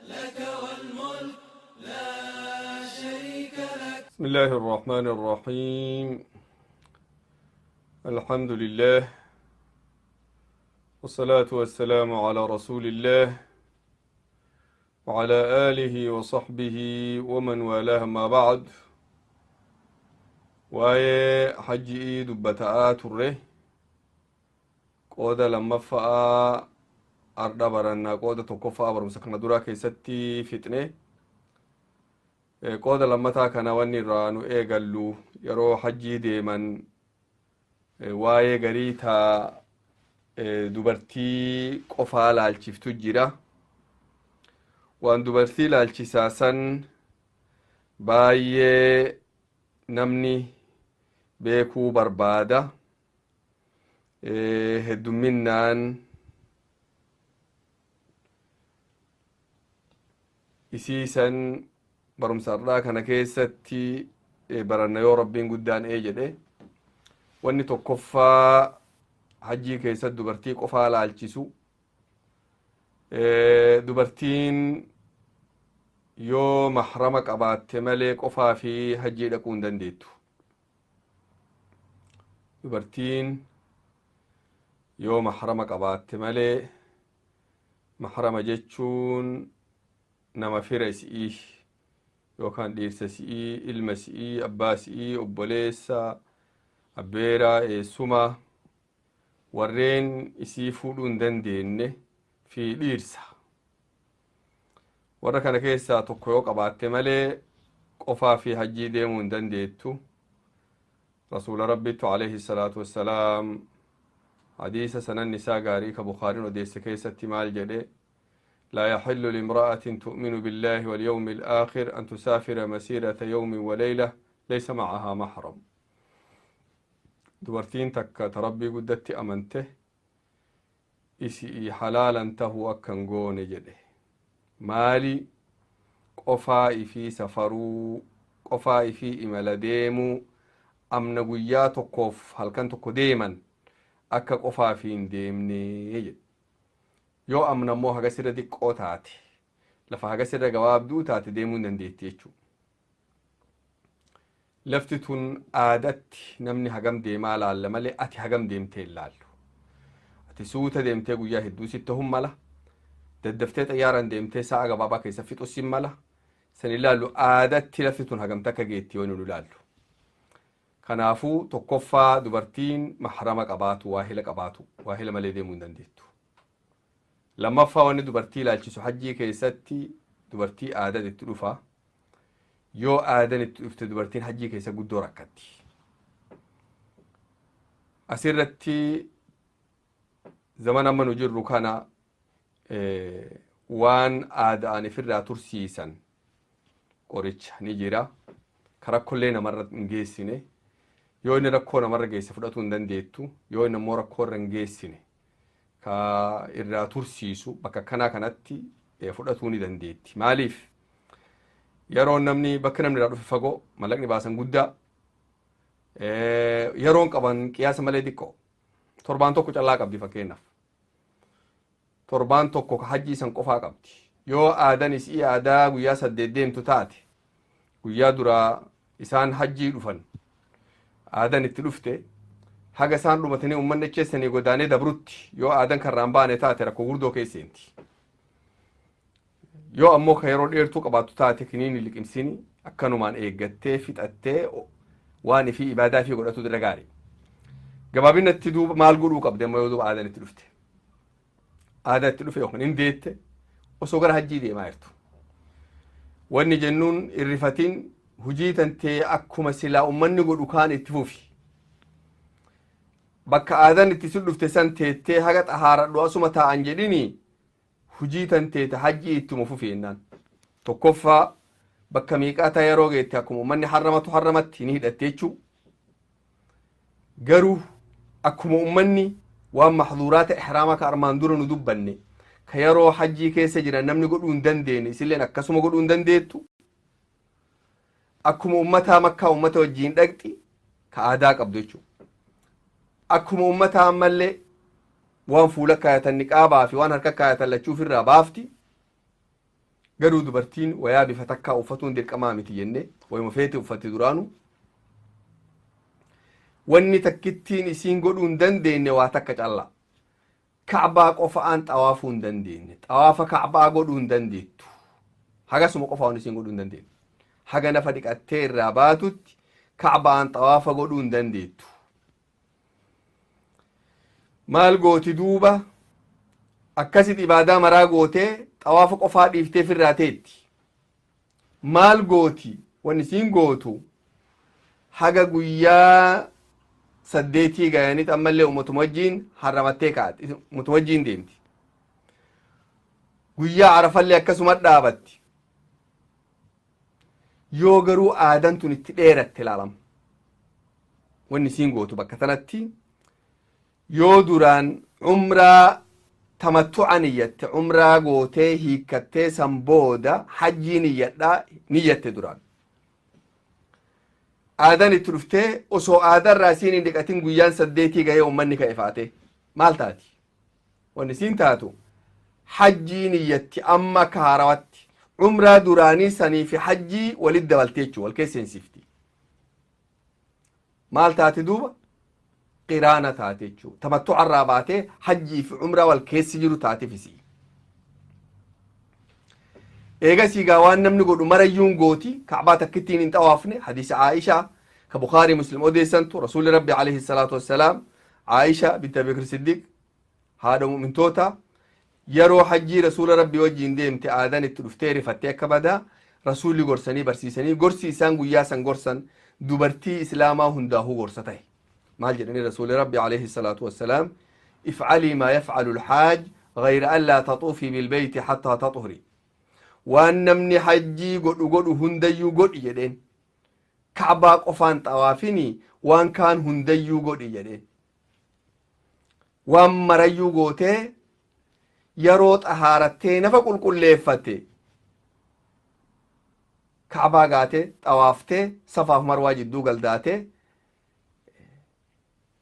لك والملك لا شريك لك. بسم الله الرحمن الرحيم. الحمد لله والصلاة والسلام على رسول الله وعلى آله وصحبه ومن والاه، ما بعد، waa'ee hajji'ii dubbata'aa turre. Qooda lammaffa'aa ardha barannaa. Qooda tokkoffa'aa barumsa kana duraa keessatti fixne. Qooda lammataa kana wanni irraa nu eegallu, yeroo hajjii deeman waa'ee garii taa dubartii qofaa laalchiftu jira. Waan dubartii laalchisaa san baay'ee namni beekuu barbaada. Heddumminnaan isiisan barumsa har'aa kana keessatti baranna, yoo Rabbiin guddaan ee jedhe. Wanni tokkoffaa hajjii keessatti dubartii qofaa laalchisu, dubartiin yoo mahrama qabaatte malee qofaa fi hajjii dhaquu hin dandeettu. Dubartiin yoo mahrama qabaatte malee, mahrama jechuun nama fira isi'ii yookaan dhiirsa si'ii, ilma si'ii, abbaa si'ii, obboleessa, abbeeraa, eessuma, warreen isii fuudhuu hin dandeenne fi dhiirsa. Warra kana keessaa tokko yoo qabaatte malee qofaa fi hajjii deemuu hin dandeettu. Rasuula Rabbiittu alayhi salaatu wassalaam hadiisa sananni isaa gaarii ka Bukhaariin odeesse keessatti maal jedhe? لا يحل لامرأة تؤمن بالله واليوم الآخر أن تسافر مسيرة يوم وليلة ليس معها محرم. Dubartiin takka ta Rabbii guddatti amante isi'ii halaalan tahuu akka hin goone jedhe. Maali? Qofaa ifii safaruu, qofaa ifii imala deemuu, amna guyyaa tokkoof halkan tokko deeman akka qofaa ifii hin deemne jedhe. Yoo amna immoo hagasirra xiqqoo taate, lafa hagasirra gabaabduu taate deemuu hin dandeetti jechuudha. Lafti tun aadatti namni hagam deemaa laalla malee ati hagam deemtee hin laallu. Ati suuta deemtee guyyaa hedduu sitti tahun mala. Daddaftee xayyaaraan deemtee sa'a gabaabaa keessa fixus sin mala. San hin laallu, aadatti lafti tun hagamta akka geetti yoo nu ilaallu. Kanaafuu tokkoffaa dubartiin mahrama qabaatu, waahila qabaatu, waahila malee deemuu hin dandeettu. Lammaffaa wanni dubartii ilaalchisu, hajjii keessatti dubartii aadan itti dhufa. Yoo aadan itti dhufte dubartiin hajjii keessa guddoo rakkatti. Asirratti zaman amma nu jirru kana waan aadaan ifirraa tursiisan qoricha ni jira. Ka rakkollee namarra hin geessine. Yoo inni rakkoo namarra geesse fudhatuu hin dandeettu. Yoo inni ammoo rakkoo irra hin geessine, ka irraa tursiisu bakka akkanaa kanatti fudhatuu ni dandeetti. Maaliif? Yeroo namni bakka namni irraa dhufe fagoo, mallaqni baasan guddaa, yeroon qaban qiyaasa malee xiqqoo. Torbaan tokko callaa qabdi fakkeenyaaf. Torbaan tokko ka hajjii san qofaa qabdi. Yoo aadan isii aadaa guyyaa 8 deemtu taate, guyyaa duraa isaan hajjii dhufan aadan itti dhufte, haga isaan dhumatanii uummanni acheessanii godaanee dabrutti yoo aadan karraan baane taate rakkoo gurdoo keessa seenti. Yoo ammoo ka yeroo dheertuu qabaattu taate, kiniini liqimsini akkanumaan eeggattee fixattee waan ifii ibaadaa ifii godhatu irra gaarii. Gabaabinatti duuba maal godhuu qabdi amma yoo duuba aadaan itti dhufte? Aadaa itti dhufe yookaan hin deette osoo gara hajjii deemaa jirtu. Wanni jennuun, irrifatiin, hujii tantee akkuma silaa ummanni godhu kaan itti fufi. Bakka aadaan itti si dhufte san teettee haga xahaaradhu asuma taa'an jedhini, hujii tantee ta hajjii ittuma fufi jennaan. Tokkoffaa bakka miiqaataa yeroo geette akkuma ummanni harramatu harramatti ni hidhatte jechuu. Garuu akkuma ummanni waan mahduuraata ihraamaa ka armaan dura nu dubbanne, ka yeroo hajjii keessa jiran namni godhuu hin dandeenye, isilleen akkasuma godhuu hin dandeettu. Akkuma ummataa Makkaa ummata wajjiin dhaqxi ka aadaa qabdu jechuudha. Akkuma ummataa ammallee waan fuula kaayatan niqaabaa fi waan harka kaayatan lachuu ofirraa baafti. Garuu dubartiin wayaa bifa takkaa uffatuun dirqamaa miti jenne, wayuma feete uffatti duraanu. Wanni takkittiin isiin godhuu hin dandeenye waa takka calla. Ka'baa qofa'aan xawaafuu hin dandeenye. Xawaafa Ka'baa godhuu hin dandeettu. Hagasuma qofa waan isiin godhuu hin dandeenye. Haga nafa dhiqattee irraa baatutti Ka'baan xawaafa godhuu hin dandeettu. Maal gooti duuba? Akkasit ibaadaa maraa gootee xawaafa qofaa dhiiftee firraa teetti. Maal gooti? Wanni isiin gootu, haga guyyaa 8 gayanitti ammallee ummatuma wajjiin harramattee kaati, ummatuma wajjiin deemti. Guyyaa Arafallee akkasuma dhaabatti. Yoo garuu aadan tun itti dheeratte ilaalama, wanni isiin gootu bakka tanatti, yoo duraan umraa tamattu'a niyyatte, umraa gootee hiikkattee, san booda hajjii niyyadhaa niyyatte, duraan aadaan itti dhuftee, osoo aadaarraa isiin hin dhiqatin guyyaan 8 gahee ummanni ka'e faate, maal taati? Wanni isiin taatu, hajjii niyyatti. Amma akka haarawatti umraa duraanii sanii fi hajjii walit dabaltee jechuu, wal keessa seensifti. Maal taati duuba? Qiraana taate jechuu. Tamattu'arraa baatee hajjii fi umraa wal keessi jiru taateef isii. Eegasii gaa waan namni godhu marayyuun gooti. Ka'baa takkittiin hin xawaafne. Hadiisa Aishaa ka Bukaarii Muslim odeessantu, Rasuulli Rabbi alayhi salaatu wassalaam Aisha binti Abi Bakr Siddiq, haadha mu'mintoota, yeroo hajjii Rasuula Rabbi wajjiin deemte aadan itti dhuftee rifattee akka badaa. Rasuulli gorsanii barsiisanii, gorsi isaan guyyaa san gorsan dubartii Islaamaa hundaahuu gorsa ta'e. Maal jedhanii Rasuulli Rabbi alayhi salaatu wassalaam? "افعلي ما يفعل الحاج غير ألا تطوفي بالبيت حتى تطهري." Waan namni hajjii godhu godhu hundayyuu godhi jedheen. Ka'baa qofaan xawaafini, waan kaan hundayyuu godhi jedheen. Waan marayyuu gootee, yeroo xahaarattee nafa qulqulleeffatte, Ka'baa gaatee xawaaftee, Safaaf Marwaa jidduu galdaatee,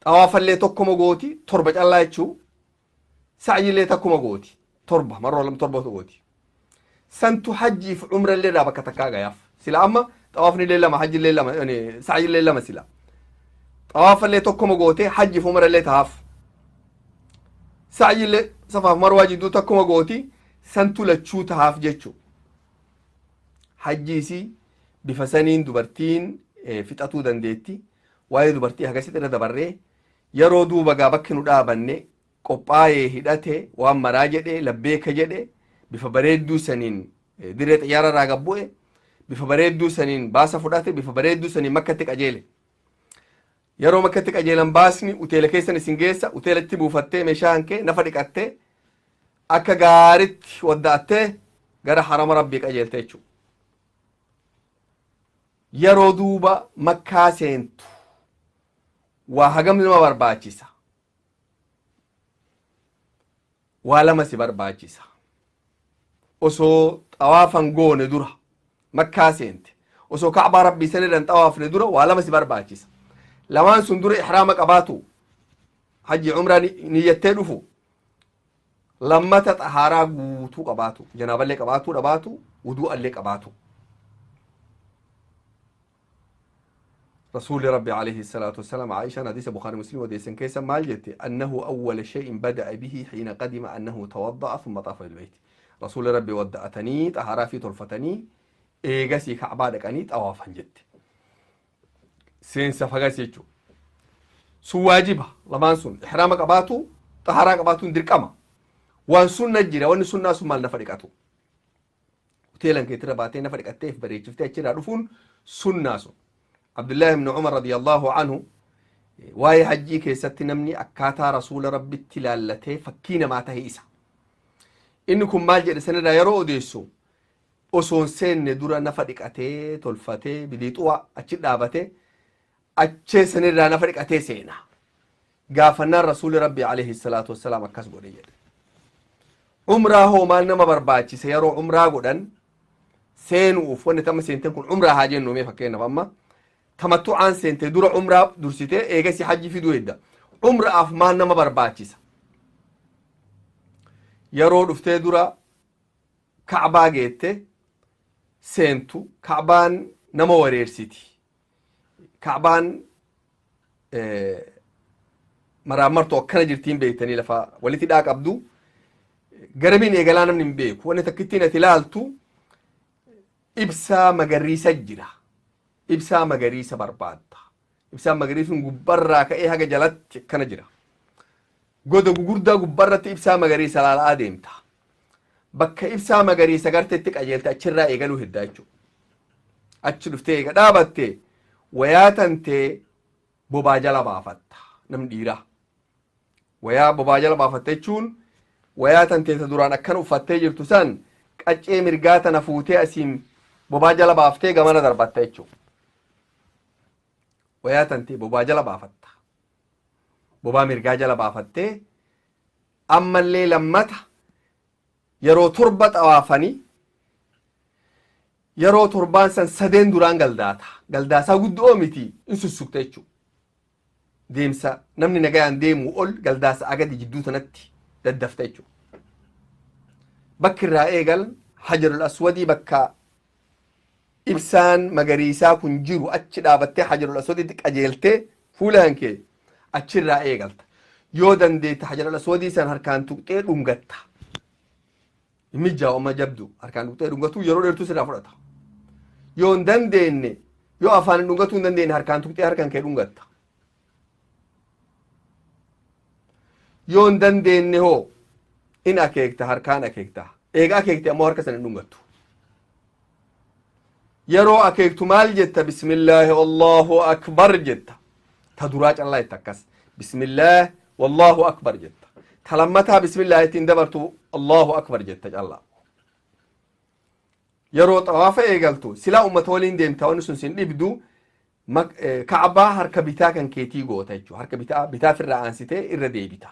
xawaafallee tokkoma gooti, torba callaa jechuu. Sa'yillee takkuma gooti, torba, marroo lam torba gooti. Santu hajjiif umrallee irraa bakka takkaa gayaaf. Sila amma xawaafnillee lama, hajjillee lama, sa'yillee lama. Sila xawaafallee tokkoma gootee hajjiif umrallee tahaaf. Sa'yillee Safaaf Marwaa jidduu takkuma gooti, santu lachuu tahaaf jechuu. Hajjiisii bifa saniin dubartiin fixatuu dandeetti. Waa'ee dubartii hagasitti irra dabarree, yeroo duuba gaa bakki nu dhaabanne, qophaa'ee, hidhate, waan maraa jedhe, labbeeka jedhe, bifa bareedduu saniin dirree xiyyaara irraa gabbu'e, bifa bareedduu saniin baasa fudhate, bifa bareedduu saniin Makkatti qajeele. Yeroo Makkatti qajeelan, baasni uteela keessan isin geessa. Uteelatti buufattee, meeshaa hankee nafa dhiqattee, akka gaaritti wadda'attee gara harama Rabbii qajeelte jechuudha. Yeroo duuba Makkaa seentu waa hagam nama barbaachisa? Waa lama si barbaachisa. Osoo xawaafan goone dura Makkaa seente, osoo Ka'baa Rabbii san irra hin xawaafne dura, waa lama si barbaachisa. Lamaan sun dura ihraama qabaatu, hajji umraa niyyattee dhufu. Lammata xahaaraa guutuu qabaatu, janaaballee qabaatuu dhabaatu, wuduu'allee qabaatu. Rasuulli Rabbi alayhi salaatu wassalaam, Aishaan hadiisa Bukhari Muslim odeessan keessa maal jette? أنه أول شيء بدأ به حين قدم أنه توضأ ثم طاف بالبيت. Rasuulli Rabbi wadda'atanii, xahaaraa fi tolfatanii, eegasii Ka'baa dhaqanii xawaafan jette. Seensa fagas jechuu sun waajiba. Lamaan sun, ihraama qabaatu, xahaaraa qabaatuun dirqama. Waan sunna jira. Wanni sunnaa sun maal? Nafa dhiqatu. Hoteelan keetirra baatee, nafa dhiqattee, if bareechiftee achirraa dhufuun sunnaa sun. Abdullaahi ibn Umar radiyallahu anhu, waa'ee hajjii keessatti namni akkaataa Rasuula Rabbitti ilaallatee fakkii namaa tahe isa. Inni kun maal jedhe sanirraa yeroo odeessu? Osoon seenne dura nafa dhiqatee, tolfatee, biliixuwa achi dhaabatee, achee sanirraa nafa dhiqatee seena. Gaafannaan Rasuuli Rabbi alayhi salaatu wassalaam akkas godhe jedhe. Umraa hoo maal nama barbaachise yeroo umraa godhan seenuuf? Wanni tamma seenteen kun umraa haa jennu mee. Fakkeenyaaf amma tamattu'aan seente, dura umraa dursitee eegasi hajji fiduu hedda. Umraaf maal nama barbaachisa? Yeroo dhuftee dura Ka'baa geette seentu, Ka'baan nama wareersiti. Ka'baan maraammartuu akkana jirtiin beektanii, lafa walitti hidhaa qabdu, garamiin eegalaa namni hin beeku. Wanni takkittiin ati ilaaltu ibsaa magariisa jira. Ibsaa magariisa barbaadda. Ibsaan magariisni gubbarraa ka'ee haga jalatti akkana jira. Goda gugurdaa gubbarratti ibsaa magariisa laala'aa deemta. Bakka ibsaa magariisa garteetti qajeelte, achirraa eegaluu heddaa jechuudha. Achi dhuftee eega dhaabatte, wayaa tantee bobaa jala baafatta namni dhiiraa. Wayaa bobaa jala baafatta jechuun, wayaa tantee ta duraan akkana uffattee jirtu san qaccee mirgaa tana fuutee asiin bobaa jala baaftee gamana darbatta jechuudha. Wayaa tantee bobaa jala baafatta. Bobaa mirgaa jala baafattee, ammallee lammata yeroo 7 xawaafanii, yeroo torbaan san sadeen duraan galdaata. Galdaasaa guddoo miti, in sussukta jechuudha. Deemsa namni nagayaan deemuu ol galdaasa agadi jidduu tanatti daddafta jechuudha. Bakki irraa eegal Hajarul Aswadii, bakka ibsaan magariisaa kun jiru achi dhaabattee, Hajarul Aswadiitti qajeeltee fuula kee achirraa eegalta. Yoo dandeette Hajarul Aswadii san harkaan tuqxee dhungatta. Mijjaa amma jabdu harkaan tuqxee dhungatu yeroo dheertuu sirraa fudhata. Yoo hin dandeenye, yoo afaan hin dhungatuu hin dandeenye, harkaan tuqxee harkaan kee dhungatta. Yoo hin dandeenye hoo, in akeekta, harkaan akeekta. Eega akeekte ammoo harka san hin dhungattu. Yeroo akeektu maal jetta? Bismillaahi Allahu akbar jetta. Ta duraa callaa jetta akkas. Bismillaah wallahu akbar jetta. Ta lammataa bismillah ittiin dabartu, Allahu akbar jetta callaa. Yeroo xawaafa eegaltu, silaa ummata waliin deemta, wanni sun sin dhibdu, Ka'baa harka bitaa kan keetii goota jechuudha. Harka bitaa bitaa firraa aansitee irra deebita.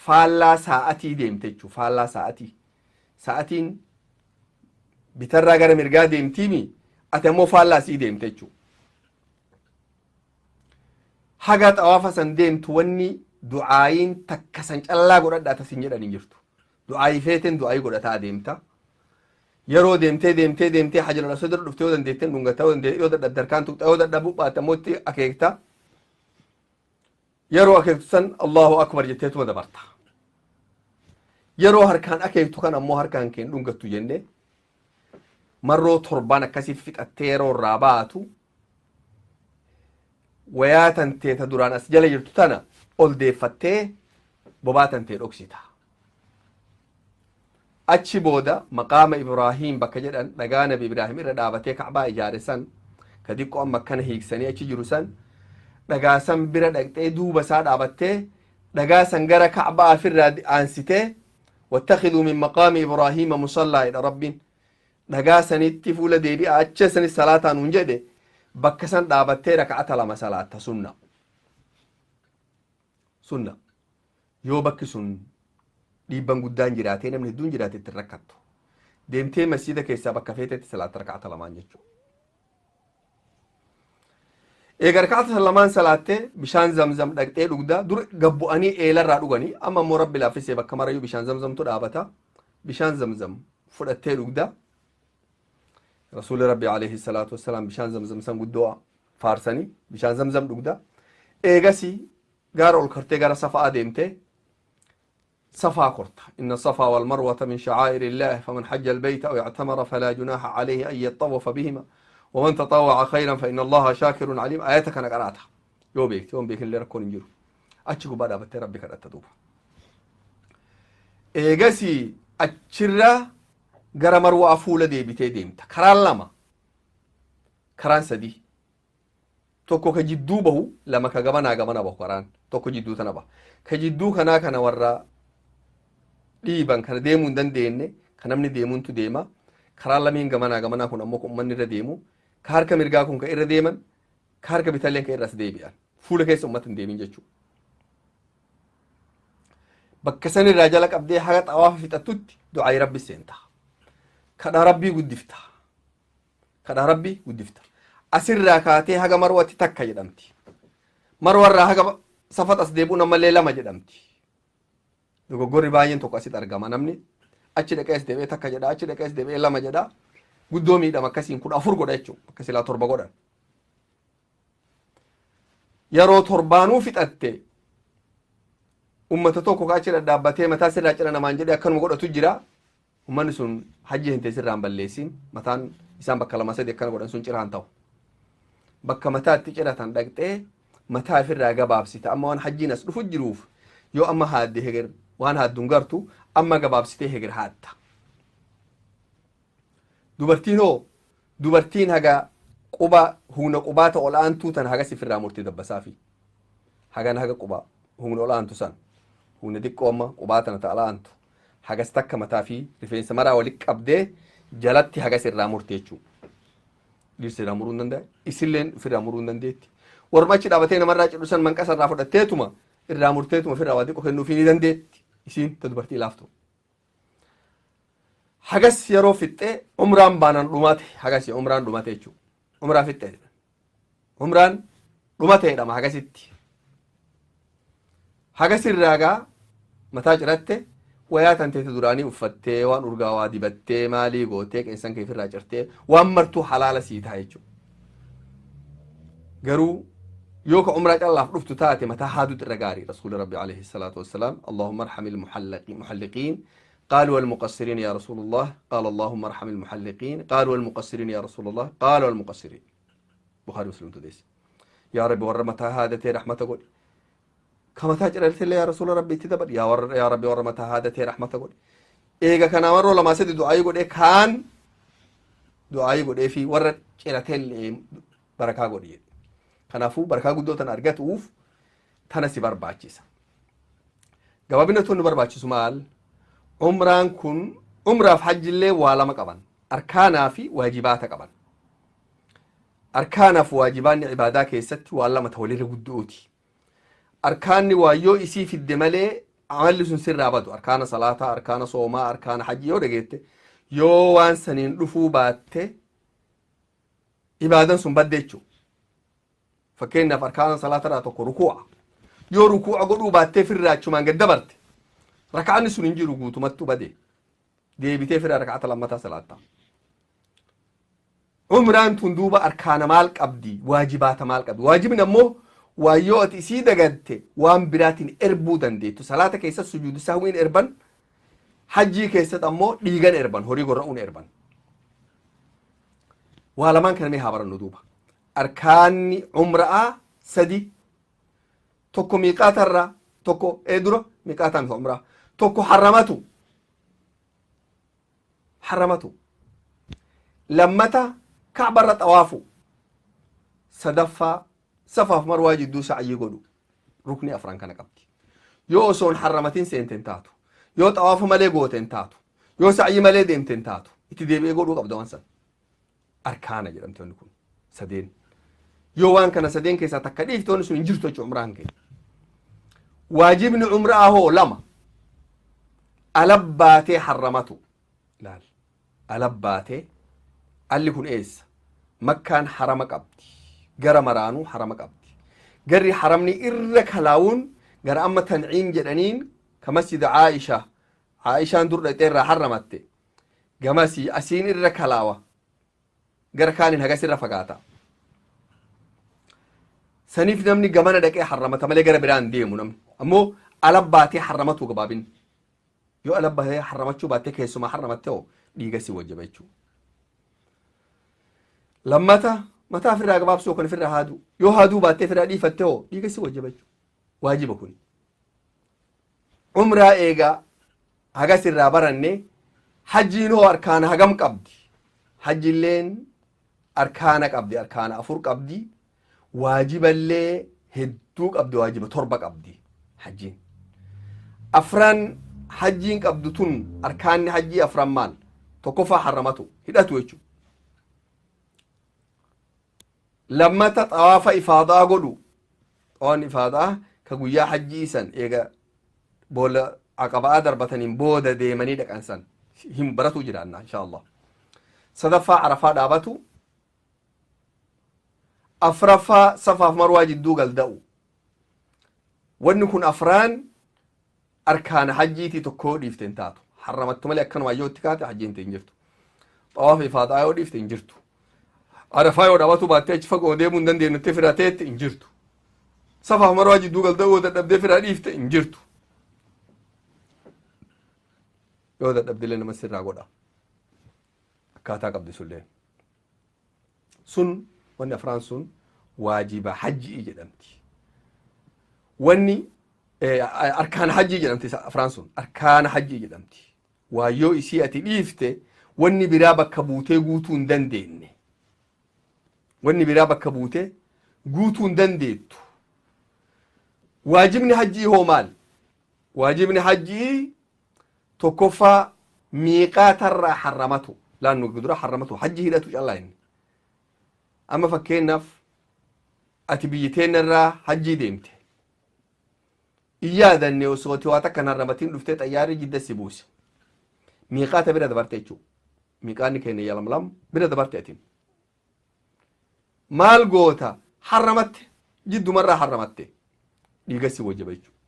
Faallaa sa'atii deemte jechuudha. Faallaa sa'atii. Sa'atiin bitarraa gara mirgaa deemtiimi, ati ammoo faallaa sii deemte jechuudha. Haga xawaafa san deemtu wanni du'aayiin takka san callaa godhadhaa tasin jedhan hin jirtu. Du'aayii feeteen du'aayii godhataa adeemta. Yeroo deemtee deemtee deemtee Hajarul Aswad irra dhuftee, yoo dandeetteen dhungatta, yoo dadhabde harkaan tuqxa, yoo dadhabuu baatte ammoo itti akeekta. Yeroo akeektu san Allahu akbar jetteetuma dabarta. Yeroo harkaan akeektu kan ammoo harkaan keen dhungattu jenne. Marroo torbaan akkasii fixattee yeroo irraa baatu, wayaa tantee ta duraan as jala jirtu tana ol deeffattee bobaa tantee dhoksita. Achi booda Maqaama Ibraahiim bakka jedhan, dhagaa Nabi Ibraahim irra dhaabatee Ka'baa ijaare san, ka diqqoo amma akkana hiiksanii achi jiru san, dhagaa san bira dhaqxee duuba isaa dhaabattee, dhagaa san gara Ka'baa ofirraa aansitee, wattakiduu min maqaami Ibraahiima musallaa jedha Rabbiin. Dhagaa sanitti fuula deebi'a, achi sanis salaataa nuun jedhe, bakka san dhaabattee raka'ata 2 salaatta, sunna. Sunna. Yoo bakki sun dhiibban guddaan jiraatee, namni hedduun jiraate, itti rakkattu. Deemtee masjiida keessaa bakka feetetti salaatta raka'ata lamaan jechuudha. Eega raka'ata lamaan salaattee, bishaan Zamzam dhaqxee dhugdaa. Dur gabbu'anii eelarraa dhuganii, amma immoo Rabbi laaffisee bakka marayyuu bishaan Zamzamtu dhaabata. Bishaan Zamzam fudhattee dhugda. Rasuulli Rabbi alayhi salaatu wassalaam bishaan Zamzam san guddoo faarsanii, bishaan Zamzam dhugda. Eegasii gaara ol kartee gara Safaa deemtee Safaa korta. Inna Safaa wal Marwata min shacaa'iri Illaahi, faman hajja albayta aw ictamara falaa junaaha calayhi an yaxawafa bihima, waman taxawaca khayran fa inna Allaha shaakirun caliim. Ayata kana qaraata yoo beekte, yoo hin beekin illee rakkoon hin jiru. Achi gubbaa dhaabattee Rabbi kadhatta duuba. Eegasii achirra gara Marwaa fuula deebitee deemta. Karaan lama, karaan sadii, tokko ka jidduu bahu, lama ka gamanaa gamana bahu, karaan tokko jidduu tana baha. Ka jidduu kanaa kana warra dhiiban kana deemuu hin dandeenye, ka namni deemuuntu deema. Karaan lameen gamanaa gamanaa kun ammoo ka ummanni irra deemu. Ka harka mirgaa kun ka irra deeman, ka harka bitalleen ka irra as deebi'an, fuula keessa ummata hin deemin jechuudha. Bakka san irraa jala qabdee haga xawaafa fixattutti du'aayi Rabbi seenta. Kadhaa Rabbii guddifta. Kadhaa Rabbii guddifta. Asirraa kaatee haga Marwatti takka jedhamti. Marwarraa haga Safat as deebi'uun ammallee lama jedhamti. Dogoggorri baay'een tokko asitti argama. Namni Achi dhaqee as deebi'ee takka jedha, achi dhaqee as deebi'ee lama jedha. Guddoo miidhama akkasiin 14 godha jechuudha. Akka silaa torba godhan. Yeroo torbaanuu fixatte, ummata tokko ka achi dhadhaabbatee mataa sirraa cira namaan jedhee akkanuma godhatu jira. Ummanni sun hajji hin teessirraa hin balleessin. Mataan isaan bakka lama sadi akkana godhan sun ciraan ta'u. Bakka mataa itti ciratan dhaqxee mataa ofirraa gabaabsita. Amma waan hajjiin as dhufu jiruuf, yoo amma haadde heger waan haadduun gartu, amma gabaabsitee heger haatta. Dubartiin hoo? Dubartiin haga quba humna qubaata ol aantuu tan hagas ofirraa murti dabbasaa fi hagan haga quba humna ol aantu san, humna xiqqoo amma qubaa tana ta ol aantu hagas takka mataa fi rifeensa maraa walitti qabdee jalatti hagas irraa murti jechuudha. Dhirsi irraa muruu hin danda'a. Isilleen ofirraa muruu hin dandeetti. Warma achi dhaabatee namarraa cidhu san manqasa irraa fudhatteetuma irraa murteetuma ofirraa waa xiqqoo kennuufii ni dandeetti. Isiin ta dubartii laaftu. Hagas yeroo fixxee umraan baanaan dhumate, hagas umraan dhumate jechuudha. Umraa fixxee. Umraan dhumate jedhama hagasitti. Hagas irraa gaa mataa ciratte, wayaa tan teete duraanii uffattee, waan urgaawaa dibattee, maalii gootee, qeensan kee ofirraa cirtee, waan martuu halaala sii ta'a jechuudha. Garuu yoo ka umraa callaaf dhuftu taate, mataa haaduutu irra gaarii. Rasuuli Rabbi alayhi salaatu wassalaam, "اللهم ارحم المحلقين، قالوا والمقصرين يا رسول الله؟ قال اللهم ارحم المحلقين، قالوا والمقصرين يا رسول الله؟ قال والمقصرين." Bukhari Muslimtu deesse. Yaa Rabbi, warra mataa haadatee rahmata godhi. Ka mataa ciraltillee yaa Rasuula Rabbi itti dabali. Yaa warra, yaa Rabbi, warra mataa haadatee rahmata godhi. Eega kanaa warra lamaa sadi du'aayii godhee, kaan du'aayii godhee fi warra cirateellee barakaa godhi jedhe. Kanaafuu barakaa guddoo tana argatuuf tana si barbaachisa. Gabaabina tun nu barbaachisu maal? Umraan kun, umraaf hajjillee waa lama qaban. Arkaanaa fi waajibaata qaban. Arkaanaaf waajibaanni ibaadaa keessatti waan lama ta walirra guddooti. Arkaanni waa yoo isii fidde malee amalli sun sirraa badu. Arkaana salaataa, arkaana soomaa, arkaana hajji yoo dhageette, yoo waan saniin dhufuu baatte, ibaadan sun badde jechuudha. Fakkeenyaaf, arkaana salaatarraa tokko rukuu'a. Yoo rukuu'a godhuu baattee firraa achumaan gad dabarte, raka'anni sun hin jiru, guutumattuu bade. Deebitee firraa raka'ata lammataa salaatta. Umraan tun duuba arkaana maal qabdi? Waajibaata maal qabdi? Waajibni ammoo waa yoo ati isii dagatte waan biraatiin erbuu dandeettu. Salaata keessatti sujuudi sahwiin erban, hajjii keessatti ammoo dhiigan erban, horii gorra'uun erban. Waa lamaan kana mee haa barannu duuba. Arkaanni umra'aa sadi. Tokko miiqaatarraa, tokko ee dura miiqaataa miti umraa. Tokko harramatu. Harramatu. Lammata Ka'barra xawaafu. Sadaffaa Safaaf Marwaa jidduu sa'yii godhu. Rukni afran kana qabdi. Yoo osoo hin harramatin seente hin taatu. Yoo xawaafa malee goote hin taatu. Yoo sa'yii malee deemte hin taatu. Itti deebi'ee godhuu qabda waan san. Arkaana jedhamti wanni kun sadeen. Yoo waan kana sadeen keessaa takka dhiifte, wanni sun hin jirtu jechuudha umraan kee. Waajibni umraa hoo lama. Alabbaatee harramatu. Laal. Alabbaatee alli kun eessa? Makkaan harama qabdi. Gara maraanuu harama qabdi. Garri haramni irra kalaawuun gara amma Tanciim jedhaniin, ka masjida Aisha. Aishaan dur dhaqxee irraa harramatte. Gamasii asiin irra kalaawa. Gara kaaniin hagas irra fagaata. Saniif namni gamana dhaqee harramata malee gara biraan deemu namni. Ammoo alabbaatee harramatu gabaabin. Yoo alabbaatee harramachuu baattee keessumaa harramatte hoo, dhiiga si wajjaba jechuudha. Lammata mataa ofirraa gabaabsuu yookaan ofirraa haaduu. Yoo haaduu baattee ofirraa dhiifatte hoo, dhiiga si wajjaba jechuudha. Waajiba kuni. Umraa eegaa hagas irraa baranne, hajjiin hoo arkaana hagam qabdi? Hajjiilleen arkaana qabdi, arkaana afur qabdi. Waajiballee hedduu qabdi, waajiba torba qabdi hajjiin. Afran hajjiin qabdu tun, arkaanni hajjii afran maal? Tokkoffaa harramatu, hidhatu jechuudha. Lammata xawaafa ifaadaa godhu. Xawaafni ifaadaa ka guyyaa hajjii san eega boolla Aqaba'aa darbataniin booda deemanii dhaqan san hin baratuu jiraanna insha Allah. Sadaffaa Arafaa dhaabatu. Afraffaa Safaaf Marwaa jidduu galda'u. Wanni kun afraan arkaana hajjiitii tokko dhiifte hin taatu. Harramattu malee akkanuma yoo itti kaate hajjiin hin jirtu. Xawaafa ifaadaa yoo dhiifte hin jirtu. Arafaa yoo dhaabatu baattee achi fagoo deemuu hin dandeenyutti firateetti hin jirtu. Safaaf Marwaa jidduu galtee yoo dadhabdee firaa dhiifte hin jirtu. Yoo dadhabdillee nama sirraa godha. Akkaataa qabdi sullee. Sun wanni afraan sun waajiba hajji'i jedhamti. Wanni arkaana hajjii jedhamti, afraan sun arkaana hajjii jedhamti. Waa yoo isii ati dhiifte wanni biraa bakka buutee guutuu hin dandeenye. Wanni biraa bakka buutee guutuu hin dandeettu. Waajibni hajjii hoo maal? Waajibni hajjii tokkoffaa miiqaatarraa harramatu. Laannu dura harramatu, hajji hidhatu callaa inni. Amma fakkeenyaaf ati biyyi teennarraa hajjii deemte. In yaadanne, osoo ati waa takka hin harramatiin dhuftee xayyaarri Jidda si buuse. Miiqaata bira dabarte jechuudha. Miiqaanni keenya Yalamlam bira dabarte atiin. Maal goota? Harramatte, jiddumarraa harramatte. Dhiiga si wajjaba jechuudha.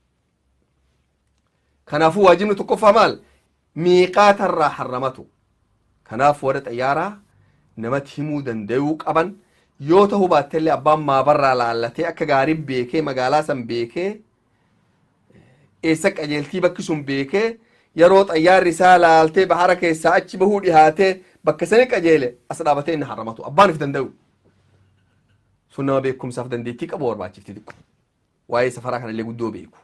Kanaafuu waajibni tokkoffaa maal? Miiqaatarraa harramatu. Kanaaf warra xayyaaraa namatti himuu danda'uu qaban, yoo ta'uu baattellee abbaan maabarraa laallatee akka gaarii beekee, magaalaa san beekee, eessa qajeeltii bakki sun beekee, yeroo xayyaarri isaa laaltee bahara keessaa achi bahuu dhihaatee bakka sani qajeele as dhaabatee inni harramatu abbaan if danda'u. Sun nama beekumsaaf dandeettii qabu barbaachifti xiqqo. Waa'ee safaraa kanallee guddoo beeku.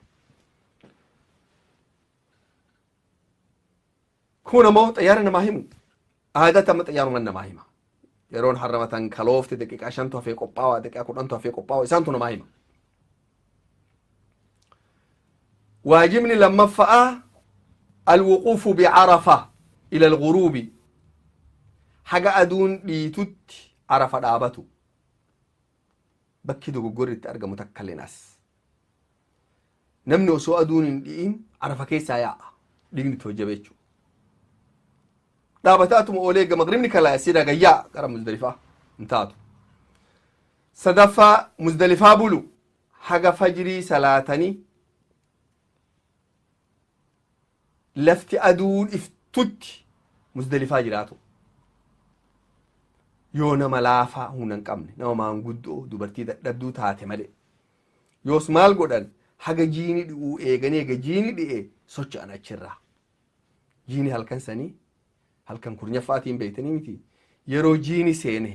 Kun ammoo xayyaara namaa himu. Aadatti amma xayyaaruma namaa hima. Yeroon harramatan kaloofte, daqiiqaa 5tu hafee qophaawaa, daqiiqaa 10tu hafee qophaawaa, isaantu namaa hima. Waajibni lammaffaa alwuquufu bicarafa ila alguruubi, haga aduun dhiitutti Arafa dhaabatu. Bakki dogoggorri itti argamu takka illeen as. Namni osoo aduun hin dhi'in Arafa keessaa yaa'a. Dhiigni itti hojjaba jechuudha. Dhaabataatuma oolee gama magribni kalaa sida gayyaa gara Muzdalifaa hin taatu. Sadaffaa, Muzdalifaa bulu haga fajrii salaatanii lafti aduun iftutti Muzdalifaa jiraatu. Yoo nama laafaa humna hin qabne, nama maanguddoo, dubartii dadhabduu taate malee. Yoos maal godhan? Haga jiini dhi'uu eeganii, eega jiini dhi'e socho'an achirraa. Jiini halkan sanii, halkan kurnyaffaatiin beektanii miti, yeroo jiini seene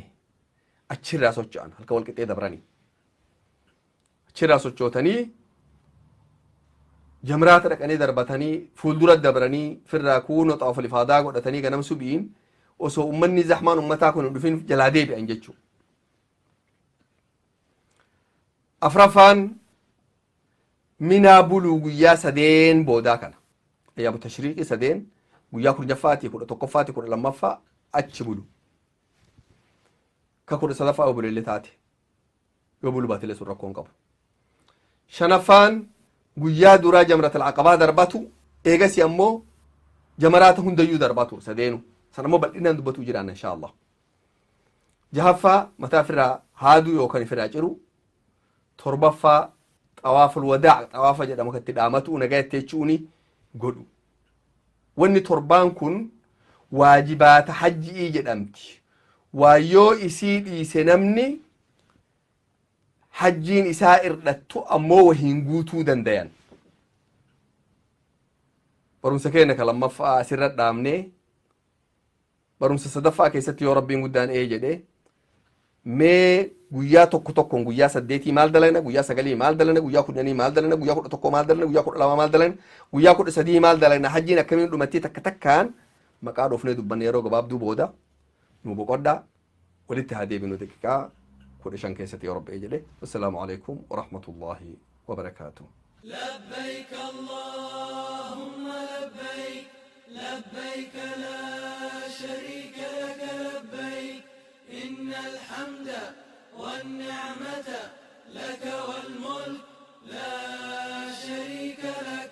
achirraa socho'an, halkan wal qixxee dabranii. Achirraa sochootanii jamraata dhaqanii darbatanii fuuldura dabranii firraa kuunoo xawaaful ifaadaa godhatanii ganam subiin osoo ummanni zahmaan ummataa kun hin dhufin jalaa deebi'an jechuudha. Afraffaan Minaa buluu guyyaa sadeen boodaa kana. Ayyaamu tashriiqii sadeen, guyyaa 10ffaatii, 11ffaatii, 12ffaa achi bulu. Ka 13ffaa yoo bulellee taate, yoo bulu baatellee sun rakkoo hin qabu. Shanaffaan guyyaa duraa jamratal aqabaa darbatu, eegasi ammoo jamaraata hundayyuu darbatu sadeenu. San ammoo bal'inaan dubbatu jiraanna inshaa Allah. Jahaffaa mataa ofirraa haaduu yookaan ofirraa ciru. Torbaffaa xawaaful wadaa, xawaafa jedhamu kan itti dhaamatu nagaa itti jechuuni godhu. Wanni torbaan kun waajibaata hajji'ii jedhamti. Waa yoo isii dhiise namni hajjiin isaa irdhattu, ammoo wahiin guutuu dandayan. Barumsa keenya ka lammaffaa asirra dhaabnee, barumsa sadaffaa keessatti yoo Rabbiin guddaan ee jedhe, mee guyyaa tokko tokkoon guyyaa 8 maal dalagna, guyyaa 9 maal dalagna, guyyaa 10 maal dalagna, guyyaa 11 maal dalagna, guyyaa 12 maal dalagna, guyyaa 13 maal dalagna, hajjiin akkamiin dhumattee takka takkaan maqaa dhoofnee dubbanne yeroo gabaabduu booda. Nu boqodhaa, walitti haa deebinu daqiiqaa 15 keessatti yoo Rabbi ee jedhe. Assalaamu alaikum warahmatullaahi wabarakaatuh. لبيك الله.